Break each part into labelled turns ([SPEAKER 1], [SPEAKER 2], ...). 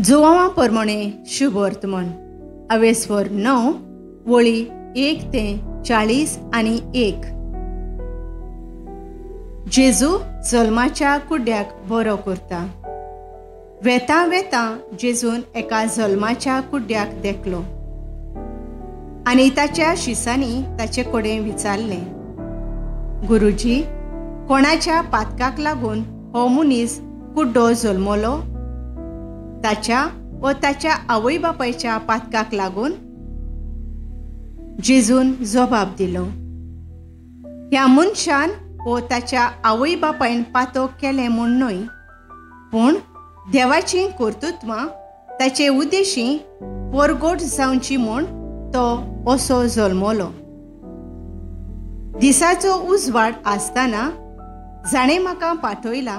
[SPEAKER 1] जुवांवा परमणे शुभ वर्तमान अवेस्वर 9 वळी 1 ते 40 आनी 1. जेजू जल्माच्या कुड्याक बरो करता. वेता वेता जेजून एका जल्माच्या कुड्याक देखलो आनी ताच्या शिसांनी ताचे कडेन विचारलें, गुरुजी, कोणाच्या पातकाक लागून हो मनीस कुड्डो जल्मलो? ताच्या व ताच्या आवय बापायच्या पातकाक लागून? जेजून जबाब दिलो, ह्या मनशान वो ताच्या आवय बापायन पातक केलें म्हूण न्हय, पूण देवाचीं कर्तृत्वां ताचे उद्देशी परगट जावची म्हूण तो असो जल्मलो. दिसाचो उजवाड आसतना जाणें म्हाका पाठयला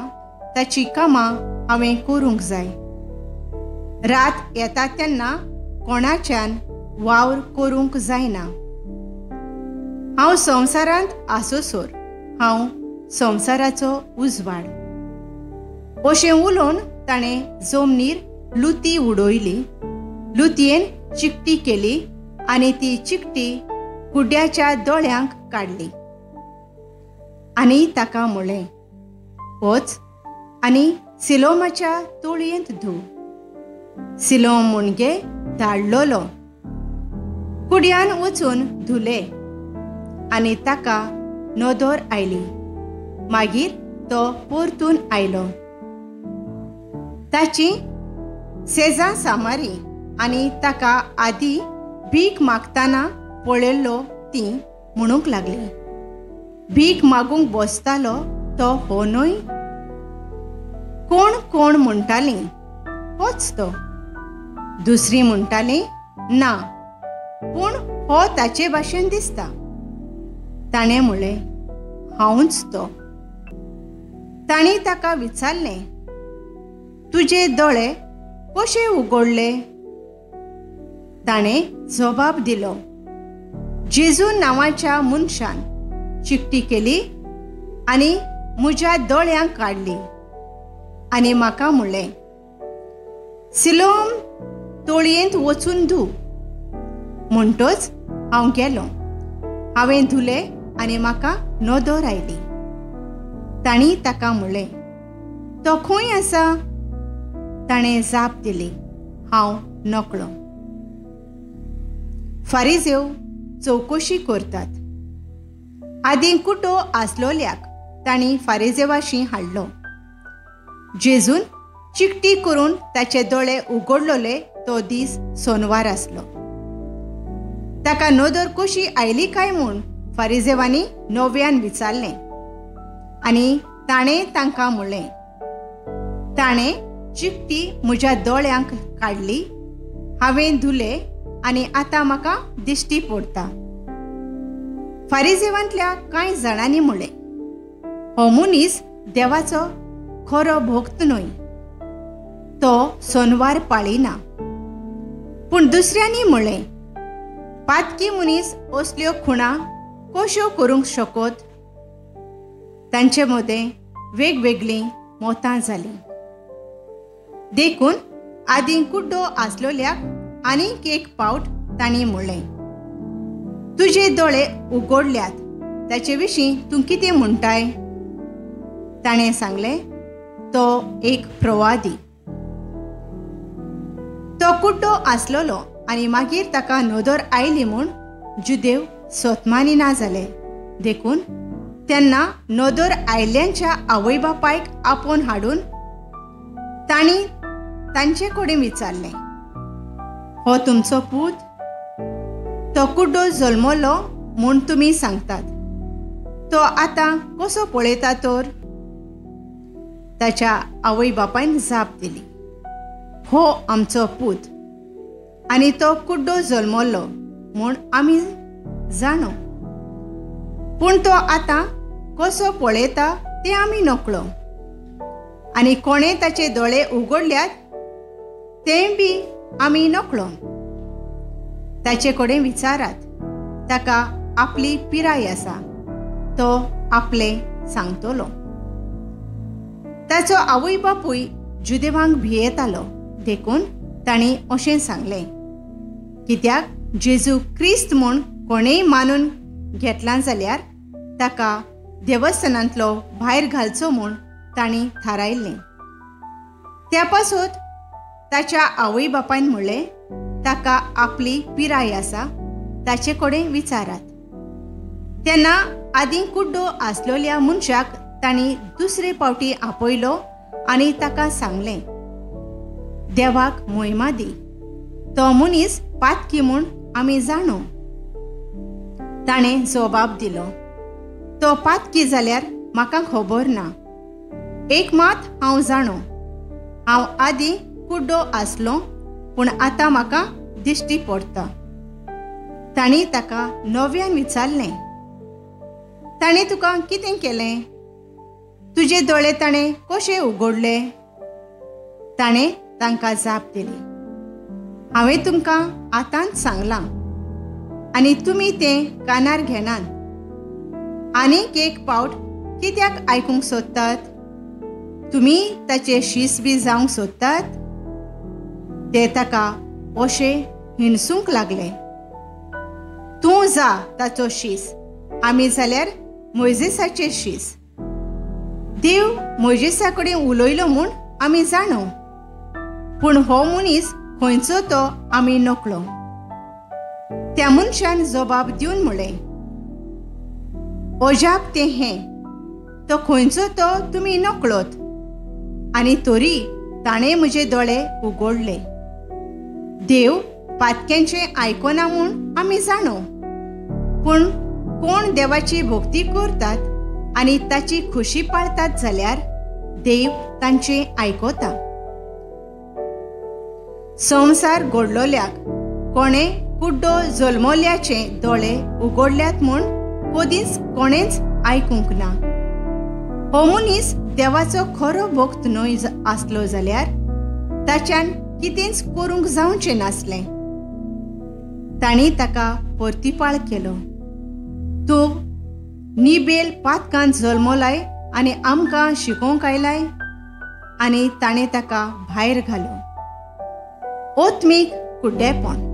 [SPEAKER 1] ताची कामां हांवें करूंक जाय. रात येता तेन्ना कोणाच्यान वावर करूंक जायना. हांव संवसारांत आसोसर हांव संवसाराचो उजवाड. अशें उलोवन ताणें जमनीर लुती उडयली. लुतयेन चिकटी केली आनी ती चिकटी कुड्याच्या दोळ्यांक काडली आनी ताका म्हळें, वच आनी सिलोमाच्या तोळयेंत धूव. सिलोम म्हणजे धाडलोलो. कुड्यान वचून धुले आनी ताका नदर आयली. मागीर तो परतून आयलो. ताची सेजा सामारी आनी ताका आदी भीक मागतना पळयल्लो ती म्हणूंक लागली, भीक मागूंक बसतालो तो हो न्हय? कोण कोण म्हणटालीं, होच तो. दुसरी म्हणटाली, ना, पूण हो ताचे भाशेन दिसता. ताणें म्हणलें, हांवूच तो. तांणी ताका विचारलें, तुजे दोळे कशे उगडले? ताणें जबाब दिलो, जेजू नांवाच्या मनशान चिकटी केली आनी म्हज्या दोळ्यांक काडली आनी म्हाका म्हणलें, सिलोम तोळयेंत वचून धू. म्हणटच हांव गेलो. हांवें धुले आनी म्हाका नदर आयली. तांणी ताका म्हणलें, तो खंय आसा? ताणें जाप दिली, हांव नकळो. फारिजेव चवकशी करतात. आदीं कुटो आसलोल्याक तांणी फारिजेवाशी हाडलो. जेजून चिकटी करून ताचे दोळे उगडलोले तो दीस सोनवार आसलो. ताका नदर कशी आयली काय म्हूण फारिजेवांनी नव्यान विचारलें आनी ताणें तांकां म्हणलें, ताणें चिकटी म्हज्या दोळ्यांक काडली, हांवें धुले आनी आतां म्हाका दिश्टी पडटा. फारिजेवांतल्या कांय जाणांनी म्हणलें, हो मनीस देवाचो खरो भक्त न्हय, तो सोनवार पाळिना. पूण दुसऱ्यांनी म्हणलें, पातकी मनीस असल्यो खुणा कश्यो करूंक शकत? तांचे मदें वेगवेगळीं मतां जालीं. देखून आदीं कुड्डो आसलोल्याक आनीक एक पावट तांणी म्हणलें, तुजे दोळे उगडल्यात, ताचे विशीं तूं कितें म्हणटाय? ताणें सांगलें, तो एक प्रवादी. तो कुड्डो आसलोलो आनी मागीर ताका नदर आयली म्हूण जुदेव सोतमानी ना जाले. देखून तेन्ना नदर आयल्यांच्या आवय बापायक आपोवन हाडून तांणी तांचे कडेन विचारलें, हो तुमचो पूत? तो कुड्डो जल्मलो म्हूण तुमी सांगतात, तो आतां कसो पळयता तर? ताच्या आवय बापायन जाप दिली, हो आमचो पूत आनी तो कुड्डो जल्मलो म्हूण आमी जाणो, पूण तो आतां कसो पळयता तें आमी नकळो आनी कोणें ताचे दोळे उगडल्यात तें बी आमी नकळो. ताचे कडेन विचारात, ताका आपली पिराय आसा, तो आपलें सांगतलो. ताचो आवय बापूय जुदेवांक भियेतालो, देखून तांणी अशें सांगलें, कित्याक जेजू क्रिस्त म्हूण कोणेय मानून घेतलां जाल्यार ताका देवस्थानांतलो भायर घालचो म्हूण तांणी थारायल्लें. त्या पासत ताच्या आवय बापायन म्हणलें, ताका आपली पिराय आसा, ताचे कडेन विचारात. तेन्ना आदीं कुड्डो आसलेल्या मनशाक तांणी दुसरे पावटी आपयलो आनी ताका सांगलें, देवाक मोहिमा दी, तो मनीस पातकी म्हूण आमी जाणो. ताणें जबाब दिलो, तो पातकी जाल्यार म्हाका खबर ना, एक मात हांव जाणो, हांव आदीं कुड्डो आसलो पूण आतां म्हाका दिश्टी पडटा. तांणी ताका नव्यान विचारलें, ताणें तुका कितें केलें? तुजे दोळे ताणें कशे उगडले? ताणें तांकां जाप दिली, हांवें तुमकां आतांच सांगलां आनी तुमी तें कानार घेनात. आनीक एक पावट कित्याक आयकूंक सोदतात? तुमी ताचे शीस बी जावंक सोदतात? ते ताका अशें हिणसूंक लागले, तूं जा ताचो शीस, आमी जाल्यार मोयजेसाचे शीस. देव मोयजेसा कडेन उलयलो म्हूण आमी जाणो, पूण हो मनीस खंयचो तो आमी नकळो. त्या मनशान जबाब दिवन म्हणलें, अजाप तें हें, तो खंयचो तो तुमी नकळत, आनी तरी ताणें म्हजे दोळे उगडले. देव पातक्यांचें आयकना म्हूण आमी जाणो, पूण कोण देवाची भक्ती करतात आनी ताची खुशी पाळतात जाल्यार देव तांचें आयकता. संवसार घडलोल्याक कोणें कुड्डो जल्मल्याचे दोळे उगडल्यात म्हूण कदींच कोणेंच आयकूंक ना. हो मनीस देवाचो खरो भक्त न्हय आसलो जाल्यार ताच्यान कितेंच करूंक जावचें नासलें. तांणी ताका परतिपाळ केलो, तूं निबेल पातकान जल्मलाय आनी आमकां शिकोवंक आयलाय? आनी ताणें ताका भायर घालो. ओत्मीक कुड्डेपण.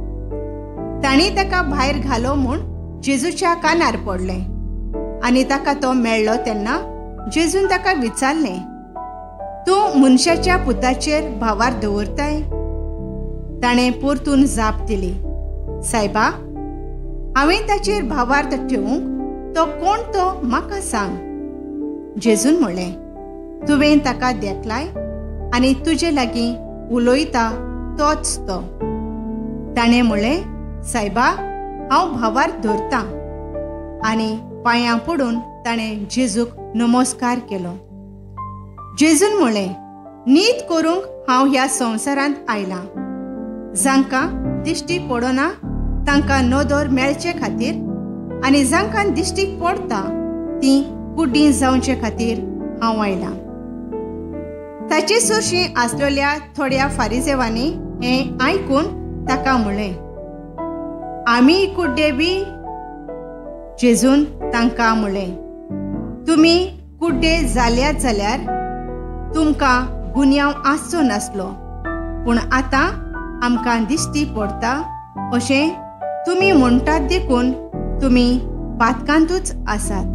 [SPEAKER 1] तांणी ताका भायर घालो म्हूण जेजूच्या कानार पडलें आनी ताका तो मेळ्ळो तेन्ना जेजून ताका विचारलें, तूं मनशाच्या पुताचेर भावार दवरताय? ताणें परतून जाप दिली, सायबा, हांवें ताचेर भावार्थ ठेवूंक तो कोण तो म्हाका सांग. जेजून म्हणलें, तुवें ताका देखलाय आनी तुजे लागीं उलयता तोच तो. ताणें म्हणलें, सायबा, हांव भावार्थ धरतां. आनी पांयां पडून ताणें जेजूक नमस्कार केलो. जेजून म्हणलें, नीत करूंक हांव ह्या संवसारांत आयलां. जांकां दिश्टी पडना तांकां नदर मेळचे खातीर आनी जांकां दिश्टी पडटा तीं कुड्डीं जावचे खातीर हांव आयलां. ताचे सरशीं आसलेल्या थोड्या फारिजेवांनी हें आयकून ताका म्हणलें, आमी कुड्डे बी? जेजून तांकां म्हणलें, तुमी कुड्डे जाल्यात जाल्यार तुमकां गुन्यांव आसचो नासलो, पूण आतां आमकां दिश्टी पडटा अशें तुमी म्हणटात देखून तुमी पातकांतूच आसात.